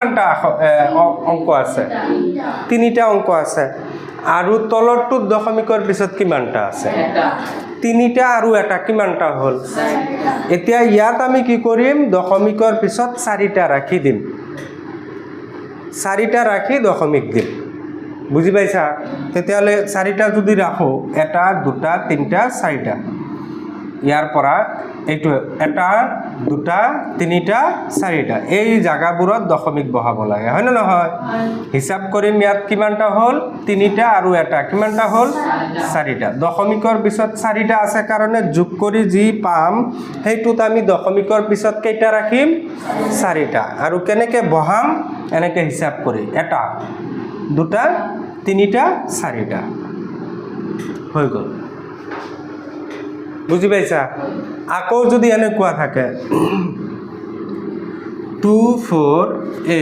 কিমানটা অংক আছে? তিনিটা অংক আছে। আৰু তলৰটোত দশমিকৰ পিছত কিমানটা আছে? এটা। তিনিটা আৰু এটা, কিমানটা হ'ল? এতিয়া ইয়াত আমি কি কৰিম? দশমিকৰ পিছত চাৰিটা ৰাখি দিম। চাৰিটা ৰাখি দশমিক দিম। বুজি পাইছা? তেতিয়াহ'লে চাৰিটা যদি ৰাখোঁ, এটা, দুটা, তিনিটা, চাৰিটা। ইয়াৰ পৰা এইটো এটা, দুটা, তিনিটা, চাৰিটা, এই জাগাবোৰত দশমিক বহাব লাগে, হয়নে নহয়? হিচাপ কৰিম, ইয়াত কিমানটা হ'ল? তিনিটা আৰু এটা, কিমানটা হ'ল? চাৰিটা। দশমিকৰ পিছত চাৰিটা আছে কাৰণে যোগ কৰি যি পাম, সেইটোত আমি দশমিকৰ পিছত কেইটা ৰাখিম? চাৰিটা। আৰু কেনেকৈ বহাম? এনেকৈ হিচাপ কৰি, এটা, দুটা, তিনিটা, চাৰিটা হৈ গ'ল। বুজি পাইছা? আকৌ যদি এনেকুৱা থাকে, 2 4 8